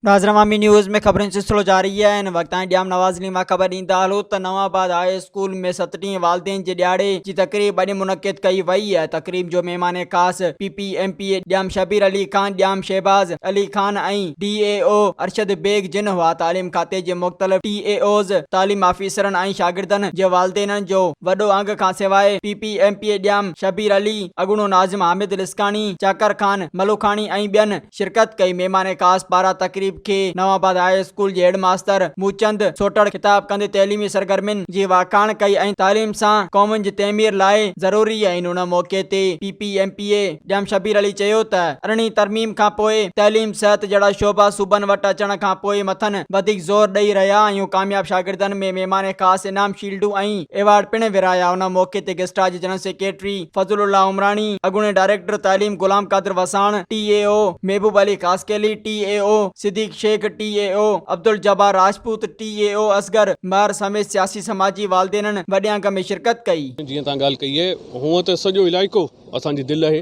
ناظر عوامي نيوز ۾ خبرن جو سلسلو جاري آهي هن وقت تائين ڄام نواز علي مان خبر ڏيندا هلو ته نئون آباد هاء اسڪول ۾ ستٽيهين والدين جي ڏهاڙي جي تقريب اڄ منعقد ڪئي وئي آهي تقريب جو مهمان خاص P P M P A Jam Shabbir Ali Khan Jam Shahbaz Ali Khan ۽ D E O Arshad Baig جن هئا تعليم کاتي جي مختلف ٽي اي اوز تعليم آفيسرن ۽ شاگردن جي والدينن جو وڏو انگ کانسواء P P M P A Jam Shabbir Ali اڳوڻو ناظم حامد لسڪاڻي چاڪر خان ملوکاڻي ۽ ٻين شرڪت ڪئي. مهمان خاص پاران تقريب کي نئون آباد هاء اسڪول جي هيڊ ماستر موچند سوٽڙ خطاب ڪندي تعليمي سرگرمين جي واکاڻ ڪئي ۽ تعليم سان قومن جي تعمير لاء ضروري آهن ان موقعي تي P P M P A Jam Shabbir Ali چيو ته ارڙهين ترميم کان پوء تعليم صحت جهڙا شعبا صوبن وٽ اچڻ کان پوء مٿن وڌيڪ زور ڏئي رهيا آهيون ڪامياب شاگردن ۾ مهمان خاص انعام شيلڊون ۽ ايوارڊ پڻ ورهايا ان موقعي تي گسٽا جي جنرل سيڪريٽري فضل الله عمراڻي، اڳوڻي ڊائريڪٽر تعليم Ghulam Qadir Wassan, T E O Mehboob Ali Khaskheli, T E O Siddique Shaikh, T E O Abdul Jabbar Rajput, T E O Asghar Mahar سميت سياسي سماجي والدينن وڏي انگ ۾ شرڪت ڪئي. جيئن توهان ڳالهه ڪئي آهي هونء ته سڄو علائقو اسان جي دل آهي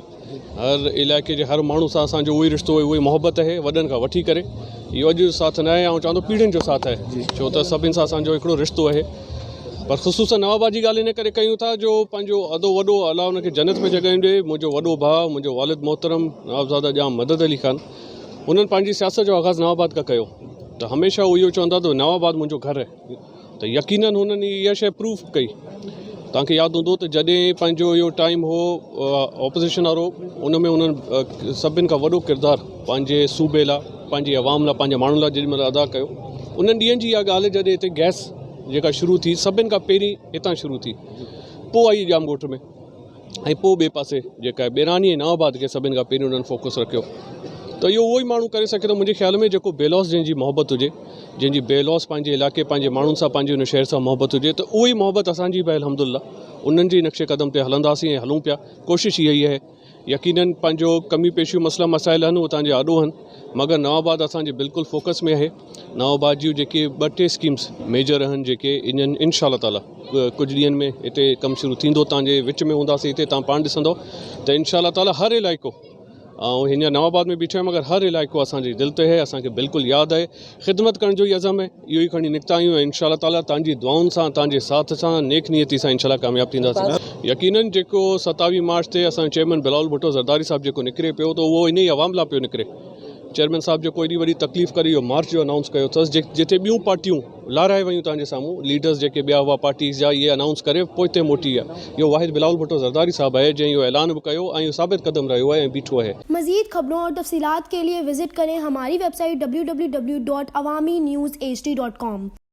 هر علائقي جي هر ماڻهو سان اسان جو اهو ئي رشتو اهو ئي محبت آهي وڏن کان وٺي ڪري اهو اڄ جو ساٿ نه آهي آئون چوان ٿو پيڙهين جو ساٿ آهي ڇو ته سڀن سان اسان جو هڪڙو رشتو آهي پر خصوصا نواب آباد جي ڳالهه ان ڪري ڪيون ٿا جو پنهنجو ادو وڏو الله ان کي جنت ۾ جڳهيون ڏي منهنجو وڏو ڀاء منهنجو والد محترم نوابزاده ڄام مدد علي خان انهن پنهنجي سياست جو آغاز نواب آباد کان ڪيو ته هميشه هو اهو چوندا ته نواب آباد منهنجو گهر آهي ته يقينن هنن اها شيء پروف ڪئي. توهان کي ياد هوندو ته جڏهن پنهنجو اهو ٽائيم هو اپوزيشن وارو ان ۾ انهن سڀني کان وڏو ڪردار پنهنجي صوبي لاء پنهنجي عوام لاء پنهنجي ماڻهن لاء جيڏي مهل ادا ڪيو انهن ڏينهن جي اها ڳالهه جڏهن هتي گئس جيڪا شروع ٿي سڀني کان پهرين هتان شروع ٿي پوء آئي ڄام ڳوٺ ۾ ۽ پوء ٻئي پاسي جيڪا ٻيراني ۽ نئون آباد کي سڀني کان پهرين انهن فوڪس رکيو ته اهو اهو ئي ماڻهو ڪري سگهي ٿو منهنجي خيال ۾ جيڪو بي لوث جنهن جي محبت هجي جنهن جي بي لوث پنهنجي علائقي پنهنجي ماڻهن سان پنهنجي ان شهر سان محبت هجي ته اهو ئي محبت اسان جي به الحمد لله انهن جي نقش قدم تي هلنداسين ۽ هلون پيا ڪوشش اها ئي آهي يقينن پنهنجو ڪمي پيشيون مسئلا مسائل آهن اهي توهان جي آڏو آهن مگر نئون آباد اسان جي بلڪل فوڪس ۾ آهي نئون آباد جون جيڪي ٻه ٽي اسڪيمس ميجر آهن جيڪي انهن انشاء الله تعالي ڪجهه ڏينهن ۾ هتي ڪم شروع ٿيندو توهان جي وچ ۾ هونداسين هتي توهان پاڻ ڏسندو ته انشاء الله تعالي هر علائقو آئون هينئر نئون آباد ۾ بيٺو آهيان مگر هر علائقو اسان جي دل تي آهي اسان کي بلڪل ياد آهي خدمت ڪرڻ جو ئي عزم آهي اهو ئي کڻي نڪتا آهيون ۽ انشاء الله تعالي توهان جي دعائن سان توهان جي ساٿ سان نيڪ نيتي سان انشاء الله ڪامياب ٿينداسين يقينن جيڪو ستاويهه مارچ تي اسان جو چيئرمين بلاول ڀٽو زرداري صاحب جيڪو نڪري پيو ته اهو انهي عوام لاء پيو نڪري چيئرمين صاحب جيڪو ايڏي وڏي تڪليف ڪري اهو مارچ جو انائونس ڪيو اٿس جتي ٻيون پارٽيون لارائي ويون توهان جي سامهون ليڊرز جيڪي ٻيا هئا پارٽيز جا اهي انائونس ڪري پوئتي موٽي ويا اهو واحد بلاول ڀٽو زرداري صاحب آهي جنهن اهو اعلان به ڪيو ۽ ثابت قدم رهيو آهي ۽ بيٺو آهي. مزيد خبرون اور تفصيلات کے لئے وزٽ ڪرين ھماري web site www.awamiNewsHD.com.